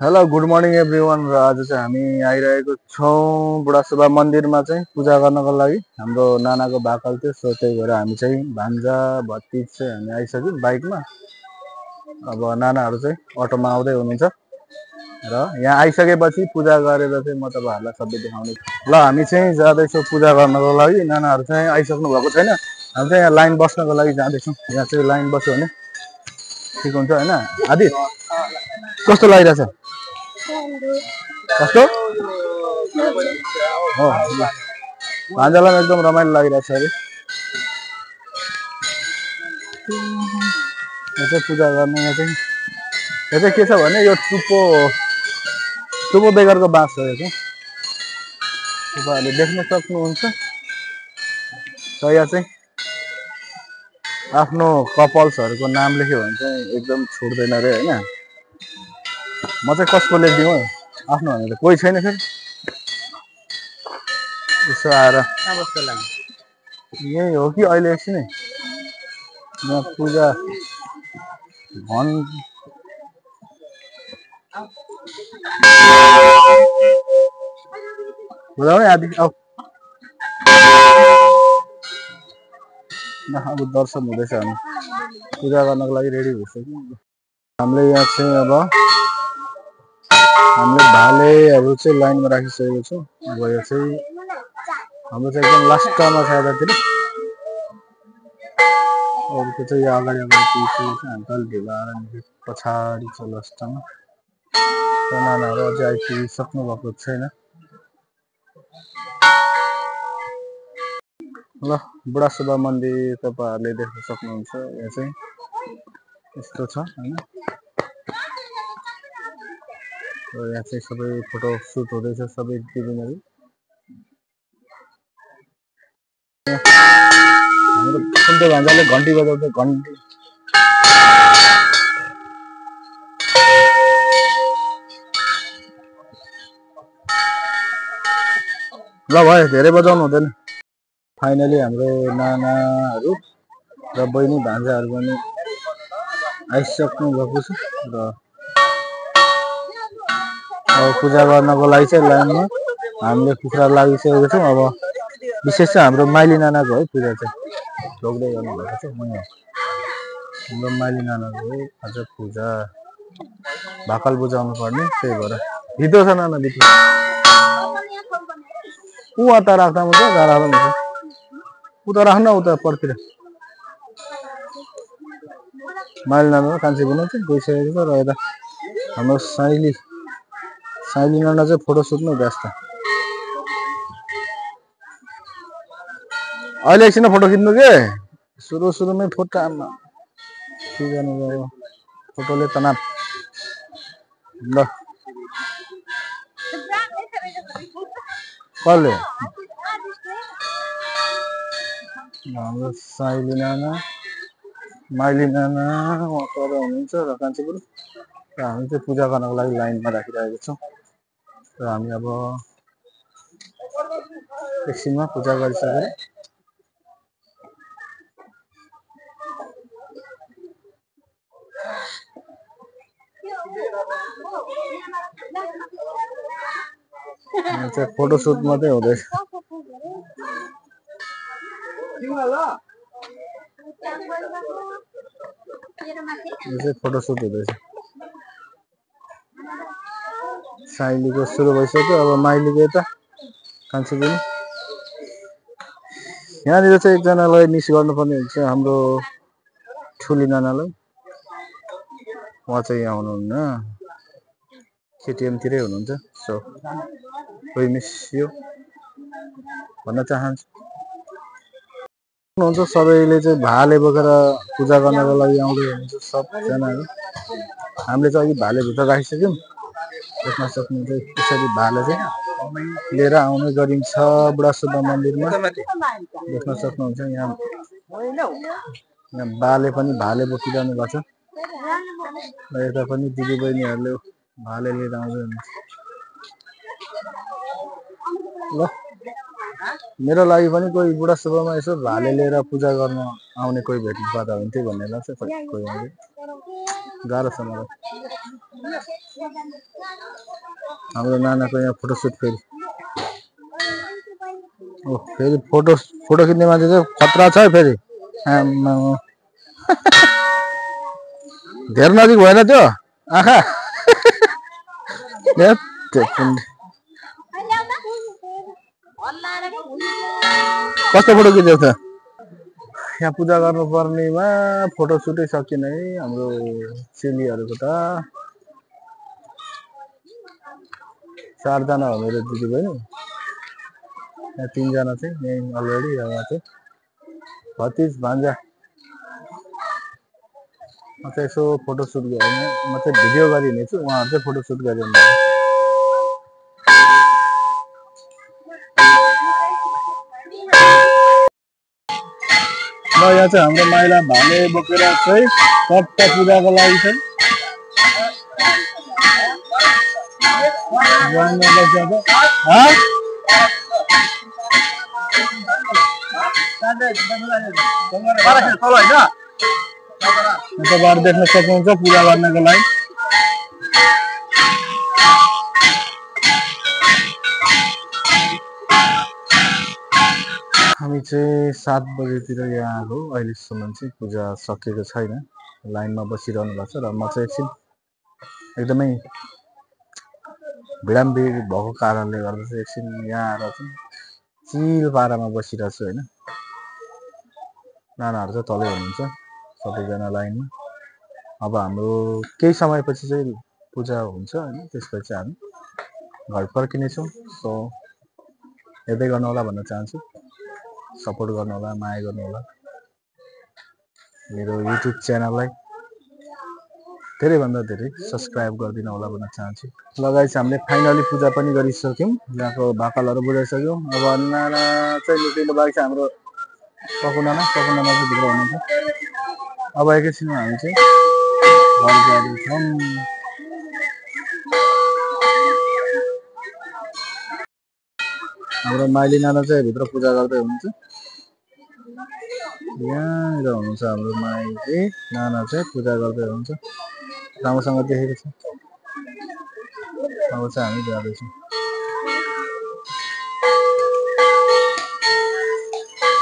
Hello good morning everyone. र आज चाहिँ हामी आइरहेको छौँ बुढासुब्बा मन्दिरमा चाहिँ पूजा गर्नको लागि। हाम्रो नानाको भाकल थियो, सो त्यही भएर हामी चाहिँ भान्जा भतिज चाहिँ हामी आइसक्यौँ बाइकमा। अब नानाहरू चाहिँ अटोमा आउँदै हुनुहुन्छ र यहाँ आइसकेपछि पूजा गरेर चाहिँ म तपाईँहरूलाई सबै देखाउने। ल हामी चाहिँ जाँदैछौँ पूजा गर्नको लागि। नानाहरू चाहिँ आइसक्नु भएको छैन, हामी चाहिँ यहाँ लाइन बस्नको लागि जाँदैछौँ। यहाँ चाहिँ लाइन बस्यो भने ठिक हुन्छ होइन। आदि कस्तो लागिरहेछ? कस्तो हो भान्जालाई एकदम रमाइलो लागिरहेछ अरे। यो चाहिँ पूजा गर्ने यहाँ चाहिँ के छ भने यो टुप्पो बेगरको बाँस हो। यो चाहिँ तपाईँहरूले देख्न सक्नुहुन्छ। र यहाँ चाहिँ आफ्नो कपल्सहरूको नाम लेख्यो भने चाहिँ एकदम छुट्दैन अरे होइन। म चाहिँ कसको लेखिदिउँ हो, आफ्नो भनेर कोही छैन फेरि। यसो आएर यही हो कि अहिले एकछिनै यहाँ पूजा बुझाउने आदि अब दर्शन हुँदैछ। हामी पूजा गर्नको लागि रेडी भइसक्यौँ। हामीले यहाँ चाहिँ अब हामीले भालेहरू चाहिँ लाइनमा राखिसकेको छौँ। अब यो चाहिँ हाम्रो चाहिँ एकदम लास्टमा छ यतातिर। अरूको चाहिँ यो अगाडि पुगिसकेको छ। हामी त अलिक ढिलो आएर पछाडि छ लास्टमा। नानाहरू अझै आइपुगिसक्नु भएको छैन। ल बुढासुब्बा मन्दिर तपाईँहरूले देख्न सक्नुहुन्छ। यहाँ चाहिँ यस्तो छ होइन। यहाँ चाहिँ सबै फोटो सुट हुँदैछ सबै दिदीहरू। हाम्रो कुन्ते भान्जाले घन्टी बजाउँछ, घन्टी। ल भयो, धेरै बजाउनु हुँदैन। फाइनली हाम्रो नानाहरू र बहिनी भान्जाहरू पनि आइसक्नु भएको छ। र अब पूजा गर्नको लागि चाहिँ लाइनमा हामीले कुखुरा लागिसकेको छौँ। अब विशेष चाहिँ हाम्रो माइली नानाको है पूजा चाहिँ ढोक्दै गर्नुभएको छ। हाम्रो माइली नानाको है आज पूजा भाकल बुझाउनु पर्ने, त्यही भएर भित्र छ नाना भित्र। उता राख्दा हुन्छ, जहाँ राख्दा हुन्छ। उता राख्न, उता पर्तिर माइली नाना कान्छी बनाउँछ गइसकेको छ। र यता हाम्रो साइली नाना चाहिँ फोटो सुट्नु व्यस्त। अहिले एकछिन फोटो खिच्नु के सुरुमै फोटामा के गर्नु गयो फोटोले तनाव। ल कसले हाम्रो साइली नाना माइली नाना पर हुनुहुन्छ र कान्छीपुर। र हामी चाहिँ पूजा गर्नको लागि लाइनमा राखिरहेको छौँ। र हामी अब एकछिनमा पूजा गरिसकेर चाहिँ फोटो सुट मात्रै हुँदैछ। फोटो सुट हुँदैछ। साइलीको सुरु भइसक्यो। अब माइलीको यता कान्छी पनि। यहाँनिर चाहिँ एकजनालाई मिस गर्नुपर्ने हुन्छ, हाम्रो ठुली नानालाई। उहाँ चाहिँ यहाँ हुनुहुन्न, केटिएमतिरै हुनुहुन्छ। सो वी मिस यु भन्न चाहन्छु। हुनुहुन्छ सबैले चाहिँ भाले बोकेर पूजा गर्नको लागि आउँदै हुनुहुन्छ सबजनाहरू। हामीले चाहिँ अघि भाले भित्र राखिसक्यौँ। देख्न सक्नुहुन्छ यसरी भाले चाहिँ लिएर आउने गरिन्छ बुढासुब्बा मन्दिरमा। देख्न सक्नुहुन्छ यहाँ बाले पनि भाले बोकिरहनु भएको छ। र यता पनि दिदीबहिनीहरूले भाले लिएर आउँदै हुनुहुन्छ। ल मेरो लागि पनि कोही बुढा सुब्बामा यसो भाले लिएर पूजा गर्न आउने कोही भेट्नु पर्दा हुन्थ्यो भन्ने लाग्छ कोही गाह्रो छ मलाई हाम्रो नानाको यहाँ फोटोसुट फेरि फेरि फोटो खिच्ने मान्छे चाहिँ खतरा छ है फेरि धेरै नजिक भएन त्यो आँखा कस्तो फोटो खिचेको छ यहाँ पूजा गर्नुपर्नेमा फोटो सुटै सकिएन है हाम्रो चेलीहरूको त 4 जना हो मेरो दिदी बहिनी यहाँ 3 जना चाहिँ यही अलरेडी यहाँ चाहिँ भतिज भान्जा म चाहिँ यसो फोटो सुट गरेँ म चाहिँ भिडियो गरिहिँडेछु उहाँहरू चाहिँ फोटो सुट गरिरहनु ल यहाँ चाहिँ हाम्रो माइला भाले बोकेर चाहिँ सप्त पूजाको लागि चाहिँ तपाईँहरू देख्न सक्नुहुन्छ पूजा गर्नको लागि हामी चाहिँ 7 बजेतिर यहाँ आएको अहिलेसम्म चाहिँ पूजा सकिएको छैन लाइनमा बसिरहनु भएको छ र म चाहिँ एकछिन एकदमै भिडाम्भिड भएको कारणले गर्दा चाहिँ एकछिन यहाँ आएर चाहिँ चिल पारामा बसिरहेको छु होइन नानाहरू चाहिँ तलै हुनुहुन्छ सबैजना लाइनमा अब हाम्रो केही समयपछि चाहिँ पूजा हुन्छ होइन त्यसपछि हामी घर फर्किनेछौँ सो हेर्दै गर्नु होला भन्न चाहन्छु सपोर्ट गर्नु होला माया गर्नु होला मेरो युट्युब च्यानललाई धेरैभन्दा धेरै सब्स्क्राइब गरिदिनु होला भन्न चाहन्छु ल गाइस हामीले फाइनली पूजा पनि गरिसक्यौँ यहाँको भाकलहरू बुझाइसक्यौँ अब नाना चाहिँ निक्लिनु बाँकी छ हाम्रो पकु नाना चाहिँ भित्र हुनुहुन्छ अब एकैछिनमा हामी चाहिँ घर जाँदैछौँ हाम्रो माइली नाना चाहिँ भित्र पूजा गर्दै हुनुहुन्छ यहाँनिर हुनुहुन्छ हाम्रो माइली नाना चाहिँ पूजा गर्दै हुनुहुन्छ राम्रोसँग देखेको छ अब चाहिँ हामी जाँदैछौँ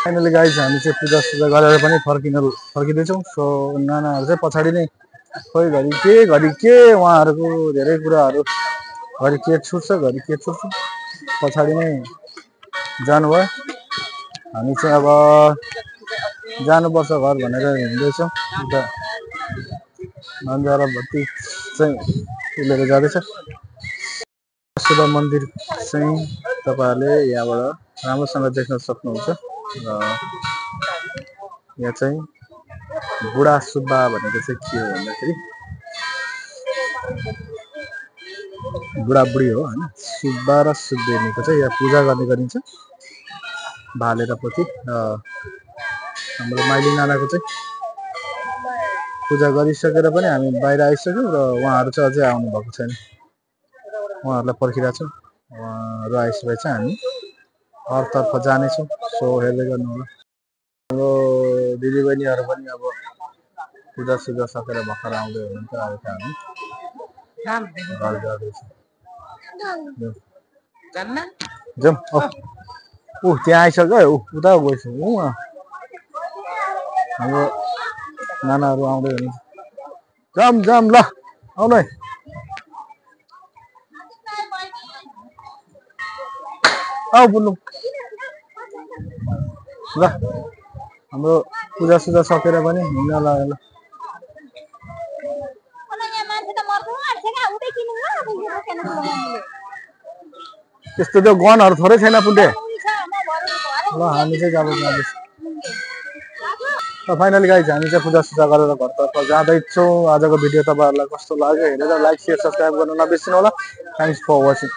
फाइनली गाइज हामी चाहिँ पूजा गरेर पनि फर्किँदैछौँ सो नानाहरू चाहिँ पछाडि नै खोइ घरि के उहाँहरूको धेरै कुराहरू घरि के छुट्छ घरि के छुट्छ पछाडि नै जानुभयो हामी चाहिँ अब जानुपर्छ घर भनेर हिँड्दैछौँ अन्त भान्जा र भत्ती चाहिँ लिएर जाँदैछ शिव मन्दिर चाहिँ तपाईँहरूले यहाँबाट राम्रोसँग देख्न सक्नुहुन्छ र यहाँ चाहिँ बुढा सुब्बा भनेको चाहिँ के हो भन्दाखेरि बुढाबुढी हो होइन सुब्बा र सुब्बेनीको चाहिँ यहाँ पूजा गर्ने गरिन्छ भाले र पोथी र हाम्रो माइली नानाको चाहिँ पूजा गरिसकेर पनि हामी बाहिर आइसक्यौँ र उहाँहरू चाहिँ अझै आउनु भएको छैन उहाँहरूलाई पर्खिरहेको छौँ उहाँहरू आइसकेपछि हामी अरूतर्फ जानेछौँ सो हेर्दै गर्नु होला हाम्रो दिदीबहिनीहरू पनि अब पूजा सुजा सकेर भर्खर आउँदै हुनुहुन्छ अब चाहिँ हामी घर जाँदैछौँ जाउँ त्यहाँ आइसक्यो उता गएछु हाम्रो नानाहरू आउँदै हुनुहुन्छ जाम ल आउनु है आऊ बुल्नु ल हाम्रो पूजा सुजा सकेर पनि हिँड्न लाग्यो ल त्यस्तो त्यो गनहरू थोरै छैन पुण्टे ल हामी चाहिँ जाँदैछौँ फाइनली गाइज हामी चाहिँ पूजा सुजा गरेर घरतर्फ जाँदैछौँ आजको भिडियो तपाईँहरूलाई कस्तो लाग्यो हेरेर लाइक शेयर सब्सक्राइब गर्न नबिर्सिनु होला थ्याङ्क्स फर वाचिङ